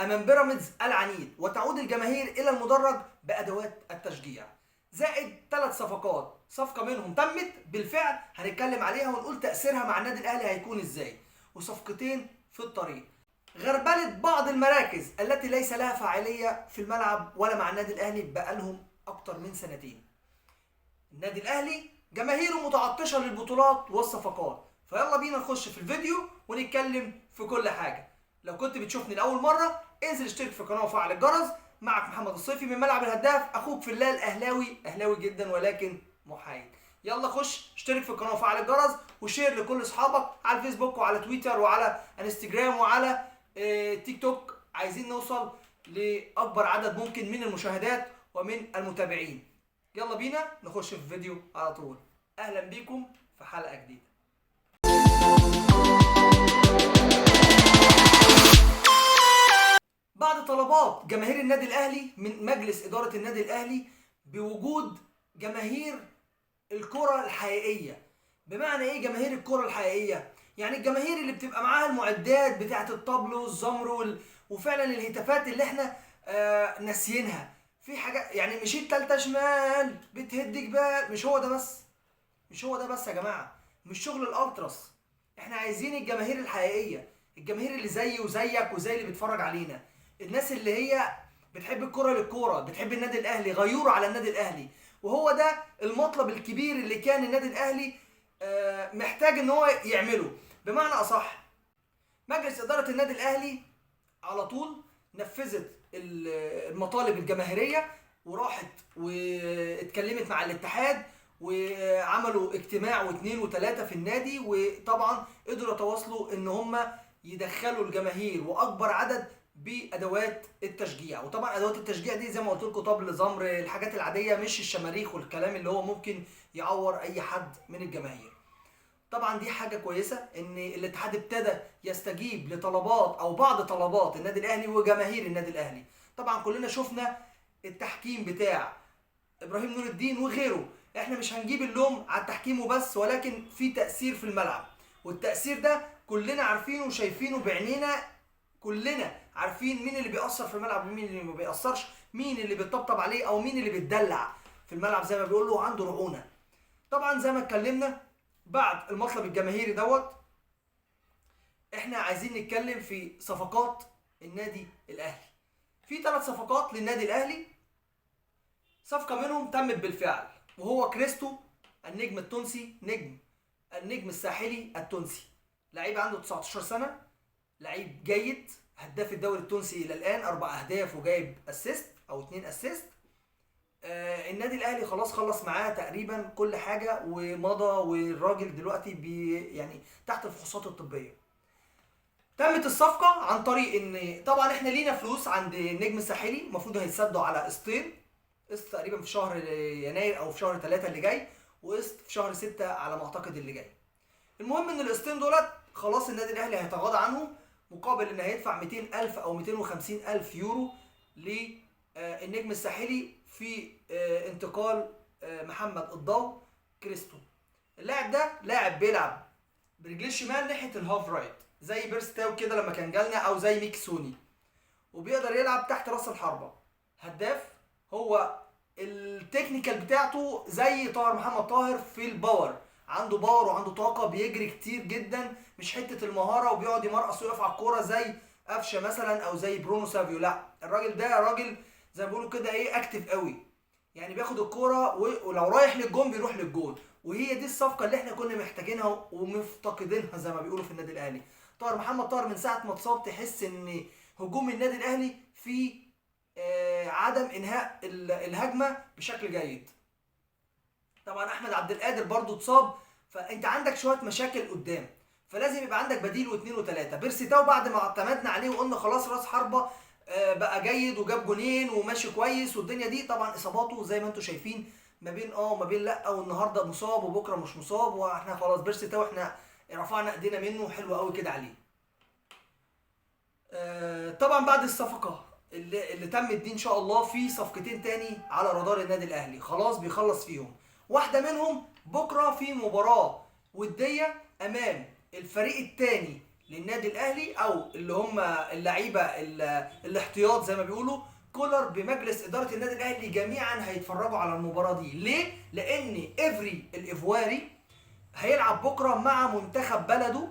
امام بيراميدز العنيد، وتعود الجماهير الى المدرج بادوات التشجيع. زائد 3 صفقات، صفقة منهم تمت بالفعل هنتكلم عليها ونقول تاثيرها مع النادي الاهلي هيكون ازاي، وصفقتين في الطريق. غربلة بعض المراكز التي ليس لها فاعلية في الملعب ولا مع النادي الاهلي بقالهم اكتر من سنتين. النادي الاهلي جماهيره متعطشه للبطولات والصفقات، فيلا بينا نخش في الفيديو ونتكلم في كل حاجة. لو كنت بتشوفني لاول مرة انزل اشترك في القناة وفعل الجرس. معك محمد الصيفي من ملعب الهداف، اخوك في الله الاهلاوي، اهلاوي جدا ولكن محايد. يلا خش اشترك في القناة وفعل الجرس و share لكل اصحابك على الفيسبوك وعلى تويتر وعلى انستجرام وعلى تيك توك. عايزين نوصل لاكبر عدد ممكن من المشاهدات ومن المتابعين. يلا بينا نخش في الفيديو على طول. اهلا بيكم في حلقة جديدة. بعد طلبات جماهير النادي الاهلي من مجلس ادارة النادي الاهلي بوجود جماهير الكره الحقيقية. بمعنى ايه جماهير الكره الحقيقية؟ يعني الجماهير اللي بتبقى معاها المعدات بتاعه الطبل والزمر وفعلا الهتافات اللي احنا ناسيينها في حاجة، يعني مش التالتة شمال بتهد جبال، مش هو ده بس، مش هو ده بس يا جماعة، مش شغل الالتراس. احنا عايزين الجماهير الحقيقية، الجماهير اللي زيي وزيك وزي اللي بيتفرج علينا، الناس اللي هي بتحب الكرة للكورة، بتحب النادي الاهلي، غيور على النادي الاهلي. وهو ده المطلب الكبير اللي كان النادي الاهلي محتاج ان هو يعمله. بمعنى اصح، مجلس ادارة النادي الاهلي على طول نفذت المطالب الجماهيرية وراحت واتكلمت مع الاتحاد وعملوا اجتماع واثنين وثلاثة في النادي، وطبعا قدروا يتواصلوا ان هم يدخلوا الجماهير واكبر عدد بادوات التشجيع. وطبعا ادوات التشجيع دي زي ما قلت لكم طبل، زمر، الحاجات العادية، مش الشماريخ والكلام اللي هو ممكن يعور اي حد من الجماهير. طبعا دي حاجة كويسة ان الاتحاد ابتدى يستجيب لطلبات او بعض طلبات النادي الاهلي وجماهير النادي الاهلي. طبعا كلنا شفنا التحكيم بتاع ابراهيم نور الدين وغيره، احنا مش هنجيب اللوم على التحكيم وبس، ولكن في تاثير في الملعب، والتاثير ده كلنا عارفينه وشايفينه بعينينا، كلنا عارفين مين اللي بيأثر في الملعب ومين اللي ما بيأثرش، مين اللي بيطبطب عليه او مين اللي بيتدلع في الملعب زي ما بيقولوا عنده رعونة. طبعا زي ما اتكلمنا بعد المطلب الجماهيري دوت، احنا عايزين نتكلم في صفقات النادي الاهلي. في 3 صفقات للنادي الاهلي، صفقة منهم تمت بالفعل وهو كريستو النجم التونسي، النجم الساحلي التونسي، لعيب عنده 19 سنة، لعيب جيد، هداف الدوري التونسي الى الان، 4 اهداف وجايب assist او 2 assist. النادي الاهلي خلاص خلص معاه تقريبا كل حاجة ومضى، والراجل دلوقتي يعني تحت الفحوصات الطبية. تمت الصفقة عن طريق ان طبعا احنا لينا فلوس عند النجم الساحلي، المفروض هيتسدوا على قسطين، قسط تقريبا في شهر يناير او في شهر 3 اللي جاي، وقسط في شهر 6 على ما اعتقد اللي جاي. المهم ان القسطين دولت خلاص النادي الاهلي هيتغاضى عنهم، مقابل ان هيدفع 200,000 او 250,000 يورو للنجم الساحلي في انتقال محمد الضو كريستو. اللاعب ده لاعب بيلعب برجليه الشمال ناحية ال half right زي بيرسي تاو كده لما كان جالنا، او زي ميكسوني، وبيقدر يلعب تحت راس الحربة، هداف. هو ال technical بتاعته زي طاهر محمد طاهر في ال power، عنده power وعنده طاقة، بيجري كتير جدا، مش حتة المهارة وبيقعد يمرقص ويقف على الكورة زي قفشه مثلا او زي برونو سافيو. لا، الراجل ده راجل زي ما بيقولوا كده ايه، active قوي، يعني بياخد الكورة ولو رايح للجون بيروح للجون. وهي دي الصفقة اللي احنا كنا محتاجينها ومفتقدينها زي ما بيقولوا في النادي الاهلي. طاهر محمد طاهر من ساعة ما اتصاب تحس ان هجوم النادي الاهلي في عدم انهاء الهجمة بشكل جيد. طبعا احمد عبد القادر برضو اتصاب، فانت عندك شوية مشاكل قدام، فلازم يبقى عندك بديل واثنين وثلاثة. بيرسي تاو بعد ما اعتمدنا عليه وقلنا خلاص راس حربه بقى جيد وجاب جونين وماشي كويس والدنيا دي، طبعا اصاباته زي ما انتم شايفين ما بين وما بين لا، والنهارده مصاب وبكره مش مصاب، واحنا خلاص بيرسي تاو احنا رفعنا ايدينا منه، حلو قوي كده عليه. طبعا بعد الصفقة اللي تمت دي ان شاء الله في صفقتين تاني على رادار النادي الاهلي خلاص بيخلص فيهم. واحدة منهم بكره في مباراة وديه امام الفريق الثاني للنادي الاهلي، او اللي هم اللعيبة الاحتياط زي ما بيقولوا. كولر بمجلس ادارة النادي الاهلي جميعا هيتفرجوا على المباراة دي. ليه؟ لان افري الايفواري هيلعب بكره مع منتخب بلده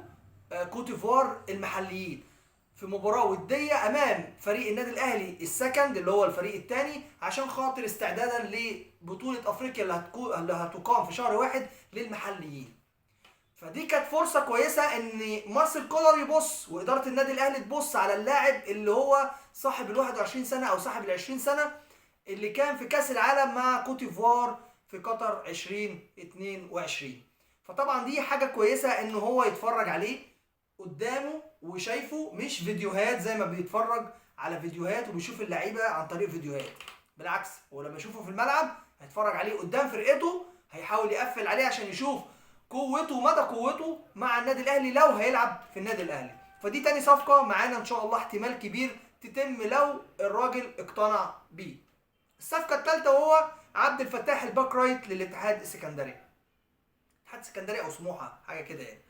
كوتيفوار المحليين في مباراة وديه امام فريق النادي الاهلي ال second اللي هو الفريق الثاني، عشان خاطر استعدادا لبطولة افريقيا اللي هتقام في شهر 1 للمحليين. فدي كانت فرصة كويسة ان مارسيل كولر يبص واداره النادي الاهلي تبص على اللاعب اللي هو صاحب ال 21 سنة او صاحب ال 20 سنة اللي كان في كاس العالم مع كوتيفوار في قطر 2022. فطبعا دي حاجة كويسة ان هو يتفرج عليه قدامه وشايفه، مش فيديوهات زي ما بيتفرج على فيديوهات وبيشوف اللعيبة عن طريق فيديوهات. بالعكس، هو لما يشوفه في الملعب هيتفرج عليه قدام فرقته، هيحاول يقفل عليه عشان يشوف قوته ومدى قوته مع النادي الاهلي لو هيلعب في النادي الاهلي. فدي تاني صفقة معانا ان شاء الله، احتمال كبير تتم لو الراجل اقتنع بيه. الصفقة الثالثة وهو عبد الفتاح ال back right للاتحاد السكندري، الاتحاد السكندري او سموحه حاجة كده يعني.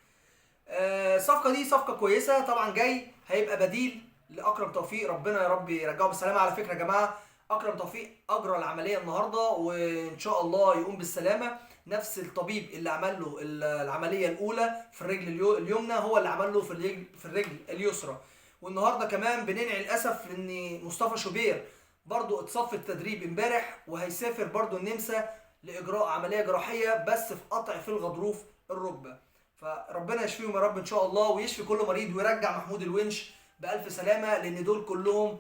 الصفقة دي صفقة كويسة طبعا، جاي هيبقى بديل لاكرم توفيق، ربنا يا رب يرجعه بالسلامة. على فكرة يا جماعة، اكرم توفيق اجرى العملية النهارده وان شاء الله يقوم بالسلامة. نفس الطبيب اللي عمل له العملية الاولى في الرجل اليمنى هو اللي عمل له في الرجل اليسرى. والنهارده كمان بننعي الاسف لان مصطفى شوبير برضو اتصاب في التدريب امبارح، وهيسافر برضو النمسا لاجراء عملية جراحية بس في قطع في الغضروف الركبة. فربنا يشفيهم يا رب ان شاء الله، ويشفي كل مريض، ويرجع محمود الونش بالف سلامه، لان دول كلهم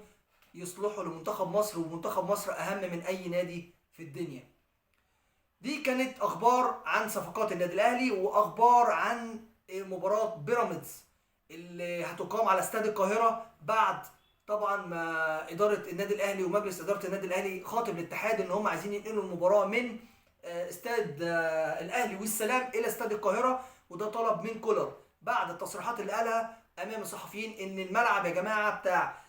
يصلحوا لمنتخب مصر، ومنتخب مصر اهم من اي نادي في الدنيا. دي كانت اخبار عن صفقات النادي الاهلي، واخبار عن مباراة بيراميدز اللي هتقام على استاد القاهرة بعد طبعا ما ادارة النادي الاهلي ومجلس ادارة النادي الاهلي خاطب الاتحاد ان هم عايزين ينقلوا المباراة من استاد الاهلي والسلام الى استاد القاهرة، وده طلب من كولر بعد التصريحات اللي قالها امام الصحفيين ان الملعب يا جماعة بتاع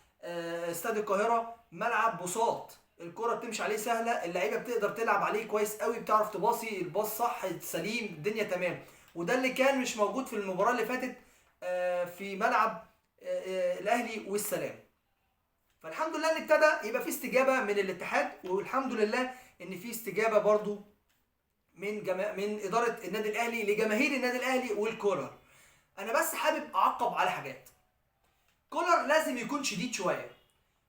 استاد القاهرة ملعب بساط، الكره بتمشي عليه سهلة، اللعيبة بتقدر تلعب عليه كويس قوي، بتعرف تباصي الباص صح سليم، الدنيا تمام. وده اللي كان مش موجود في المباراة اللي فاتت في ملعب الاهلي والسلام. فالحمد لله ان ابتدى يبقى في استجابة من الاتحاد، والحمد لله ان في استجابة برضو من ادارة النادي الاهلي لجماهير النادي الاهلي والكولر. انا بس حابب اعقب على حاجات. كولر لازم يكون شديد شوية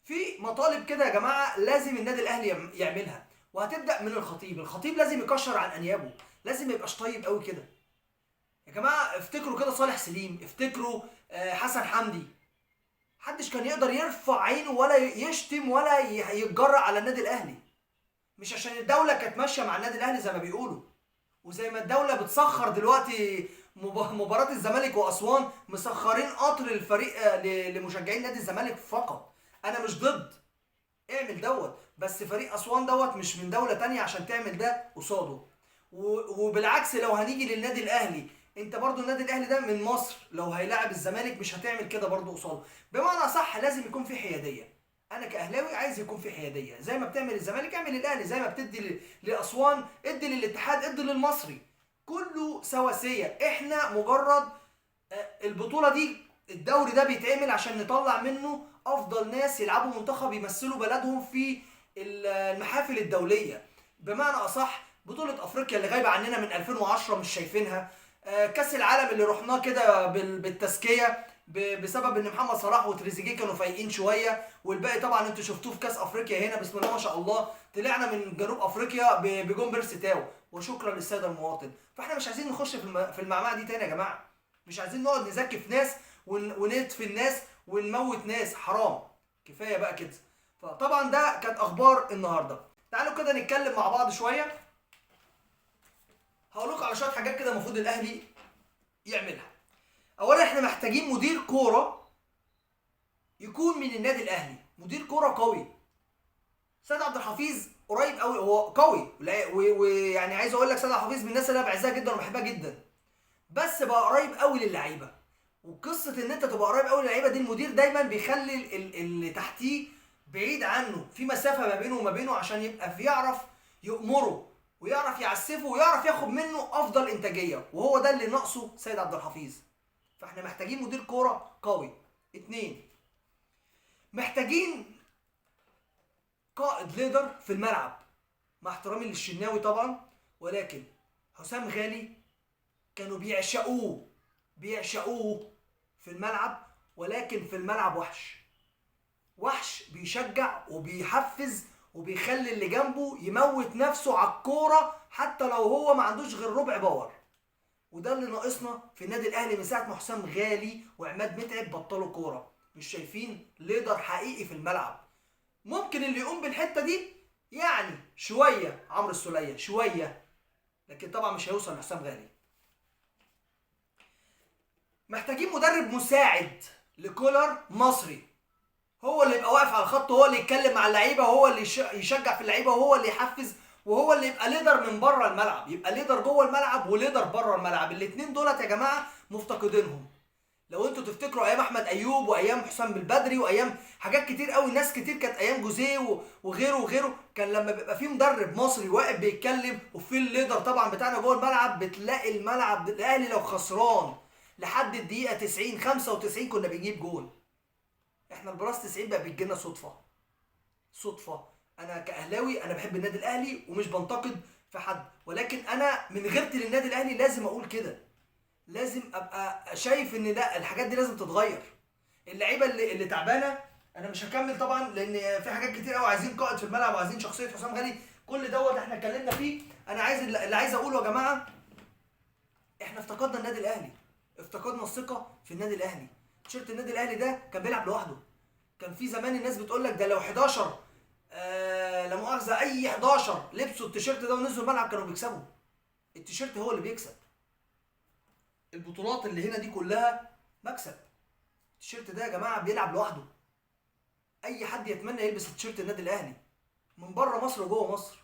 في مطالب كده يا جماعة، لازم النادي الاهلي يعملها، وهتبدا من الخطيب. الخطيب لازم يكشر عن انيابه، لازم ما يبقاش طيب قوي كده يا جماعة. افتكروا كده صالح سليم، افتكروا حسن حمدي، محدش كان يقدر يرفع عينه ولا يشتم ولا يتجرأ على النادي الاهلي. مش عشان الدولة كانت ماشية مع النادي الاهلي زي ما بيقولوا، وزي ما الدولة بتسخر دلوقتي مباراة الزمالك واسوان، مسخرين قطر الفريق لمشجعين نادي الزمالك فقط. انا مش ضد، اعمل دوت، بس فريق اسوان دوت مش من دولة تانية عشان تعمل ده قصاده. وبالعكس لو هنيجي للنادي الاهلي، انت برضو النادي الاهلي ده من مصر، لو هيلاعب الزمالك مش هتعمل كده برضو قصاده. بمعنى صح لازم يكون في حيادية. انا كاهلاوي عايز يكون في حيادية، زي ما بتعمل الزمالك اعمل الاهلي، زي ما بتدي لاسوان ادي للاتحاد، ادي للمصري، كله سواسية. احنا مجرد البطولة دي، الدوري ده بيتعمل عشان نطلع منه افضل ناس يلعبوا منتخب يمثلوا بلدهم في المحافل الدولية. بمعنى اصح بطوله افريقيا اللي غايبة عننا من 2010 مش شايفينها، كاس العالم اللي رحناه كده بالتزكيه بسبب ان محمد صلاح وتريزيجيه كانوا فايقين شوية، والباقي طبعا انتوا شفتوه في كاس افريقيا هنا بسم الله ما شاء الله، طلعنا من جنوب افريقيا بجون بيرسي تاو، وشكرا للسادة المواطن. فاحنا مش عايزين نخش في المعمعة دي تاني يا جماعة، مش عايزين نقعد نزكي في ناس وندفن ناس ونموت ناس، حرام، كفاية بقى كده. فطبعا ده كانت اخبار النهارده. تعالوا كده نتكلم مع بعض شوية، هقول لكم على شوية حاجات كده المفروض الاهلي يعملها. اولا احنا محتاجين مدير كورة يكون من النادي الاهلي، مدير كورة قوي. سيد عبد الحفيظ قريب قوي، هو قوي، ويعني عايز اقول لك سيد عبد الحفيظ من الناس اللي انا بعزها جدا وبحبها جدا، بس بقى قريب قوي للعيبة. وقصة ان انت تبقى قريب قوي للعيبة دي، المدير دايما بيخلي اللي تحتيه بعيد عنه، في مسافة ما بينه وما بينه، عشان يبقى يعرف يأمره ويعرف يعسفه ويعرف ياخد منه افضل انتاجية، وهو ده اللي ناقصه سيد عبد الحفيظ. فاحنا محتاجين مدير كورة قوي. 2، محتاجين قائد leader في الملعب، مع احترامي للشناوي طبعا، ولكن حسام غالي كانوا بيعشقوه في الملعب، ولكن في الملعب وحش، بيشجع وبيحفز وبيخلي اللي جنبه يموت نفسه على الكورة حتى لو هو ما عندوش غير ربع power. وده اللي ناقصنا في النادي الاهلي من ساعة ما حسام غالي وعماد متعب بطلوا كورة، مش شايفين leader حقيقي في الملعب. ممكن اللي يقوم بالحتة دي يعني شوية عمرو السوليه شوية، لكن طبعا مش هيوصل لحسام غالي. محتاجين مدرب مساعد لكولر مصري، هو اللي يبقى واقف على الخط، وهو اللي يتكلم مع اللعيبة، وهو اللي يشجع في اللعيبة، وهو اللي يحفز، وهو اللي يبقى leader من بره الملعب، يبقى leader جوه الملعب و leader بره الملعب. الاثنين دولت يا جماعة مفتقدينهم. لو انتوا تفتكروا ايام احمد ايوب وايام حسام بالبدري وايام حاجات كتير قوي، ناس كتير كانت ايام جوزيه وغيره وغيره، كان لما بيبقى في مدرب مصري واقف بيتكلم وفي ال leader طبعا بتاعنا جوه الملعب، بتلاقي الملعب الاهلي لو خسران لحد الدقيقة 90 95 كنا بنجيب جول. احنا ال plus 90 بقى بتجيلنا صدفة. انا كاهلاوي انا بحب النادي الاهلي ومش بنتقد في حد، ولكن انا من غيرتي للنادي الاهلي لازم اقول كده، لازم ابقى شايف ان لا، الحاجات دي لازم تتغير. اللعيبة اللي تعبانة، انا مش هكمل طبعا لان في حاجات كتير قوي، عايزين قائد في الملعب وعايزين شخصية حسام غالي، كل دوت احنا اتكلمنا فيه. انا عايز اللي عايز اقوله يا جماعة، احنا افتقدنا النادي الاهلي، افتقدنا الثقة في النادي الاهلي. تيشيرت النادي الاهلي ده كان بيلعب لوحده. كان في زمان الناس بتقول لك ده لو 11 لا مؤاخذة اي 11 لبسوا التيشيرت ده ونزلوا الملعب كانوا بيكسبوا. التيشيرت هو اللي بيكسب. البطولات اللي هنا دي كلها مكسب. التيشيرت ده يا جماعة بيلعب لوحده. اي حد يتمنى يلبس التيشيرت النادي الاهلي من بره مصر وجوه مصر.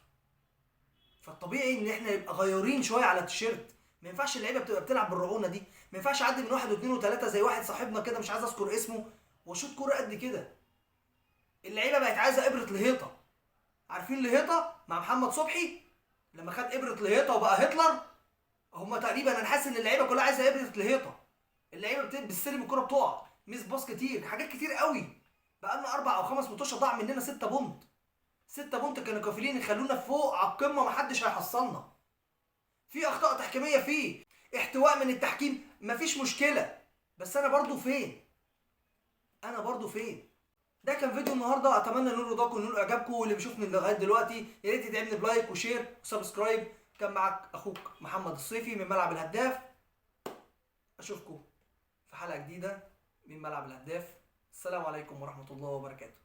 فالطبيعي ان احنا نبقى غيورين شوية على التيشيرت. ما ينفعش اللعيبة بتبقى بتلعب بالرعونه دي، ما ينفعش اعدي من 1 و2 و3 زي واحد صاحبنا كده مش عايز اذكر اسمه واشوط كورة قد كده. اللعيبة بقت عايزه ابره الهيطه. عارفين الهيطه مع محمد صبحي لما خد ابره الهيطه وبقى هتلر؟ هما تقريبا انا حاسس ان اللعيبة كلها عايزه ابره الهيطه. اللعيبة بتستلم الكورة بتقع، miss pass كتير، حاجات كتير قوي. بقى لنا 4 أو 5 ماتشات ضاع مننا 6 point. 6 point كانوا كافلين يخلونا فوق على القمه، محدش هيحصلنا. في اخطاء تحكيميه، فيه احتواء من التحكيم، مفيش مشكلة، بس انا برضو فين؟ انا برضو فين؟ ده كان فيديو النهارده، اتمنى نور رضاكم ونور اعجابكم، واللي بيشوفني لغاية دلوقتي يا ريت يدعمني ب like و share و subscribe. كان معاك اخوك محمد الصيفي من ملعب الهداف. اشوفكم في حلقة جديدة من ملعب الهداف. السلام عليكم ورحمة الله وبركاته.